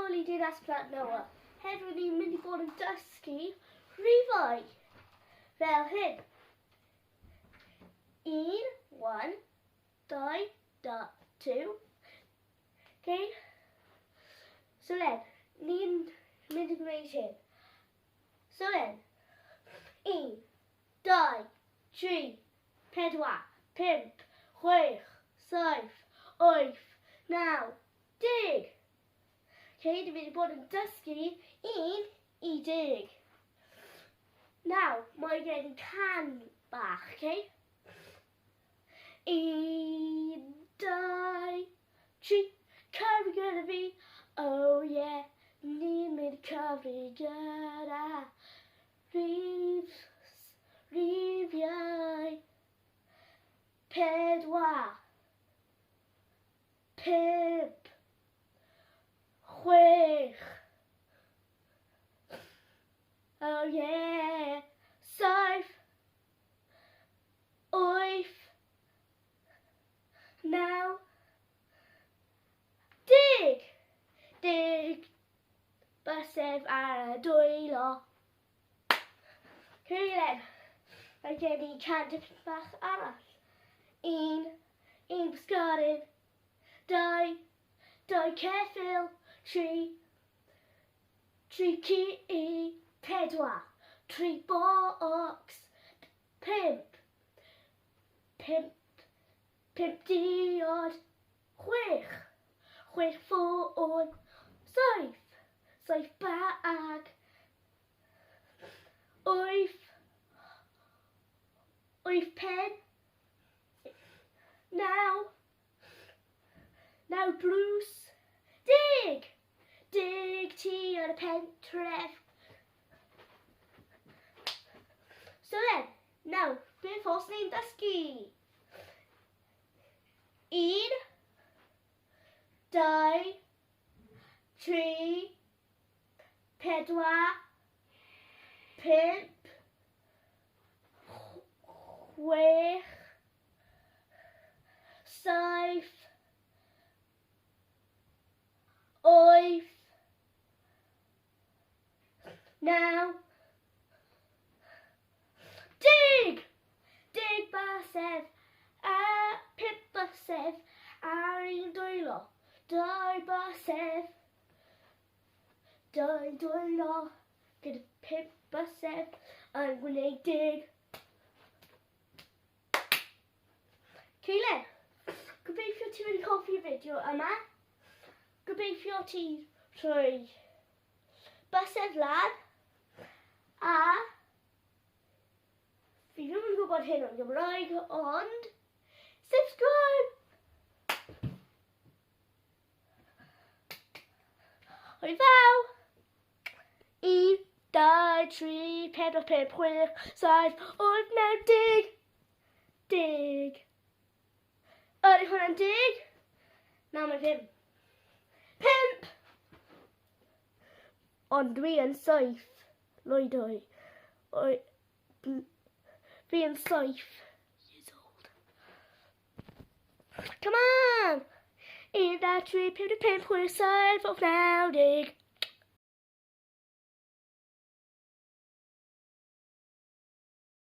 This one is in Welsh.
nôl i Dinas Plant Noah. Heddiw ni'n mynd i bod yn dysgu rhifau. Fel hyn. 1, 1, 2, 2, 2. Okay? So then, ni'n mynd i gwneud hyn. So then, 1, 2, 3, 4, 5, 6, 7, 8, 9, 10. Okay, dwi'n mynd i bod yn dysgu 1 i 10. Nawr, mae gen i can bach, okay? 1, 2, 3, cyfri gyda fi. Oh yeah, ni'n mynd i cyfri gyda rhif, rifiau. 4, 5, 6, oh yeah, 7, 8, 9, 10! 10 bysedd ar y dwylo. Ceilen, mae gen i can dipyn bach arall. 1, un bysgodyn, 2, 2 ceffyl, 3, 3 ci, 4, 3 bocs, 5, 5, 5 diod, 6, 6 ffôn, 7, 7 bag, 8, 8 pen, 9, 9 drws, 10, 10 tŷ ar y pentref. So then, now, beth os ni'n dysgu? 1, 2, 3, 4, 5, 6, 7, 8, 9, 10! 10 bysedd a 5 bysedd ar un dwylo. 2 bysedd. 2 dwylo gyda 5 bysedd yn gwneud 10. Ceilen, gobeithio ti wedi hoffi y fideo yma. Gobeithio ti rhoi bysedd lan a fi ddim yn gwybod hyn o'n Gymraeg ond subscribe! Hwyl fawr! 1, 2, 3, 4, 5, 6, 7, 8, 9, 10. 10. Ydy hwnna'n 10? Na, mae ddim. 5! Ond dwi yn 7. Lwyd o'i. Fi yn 7 years old. Come on! 1, 2, 3, 4, 5, 6, 7, 8, 9, 10.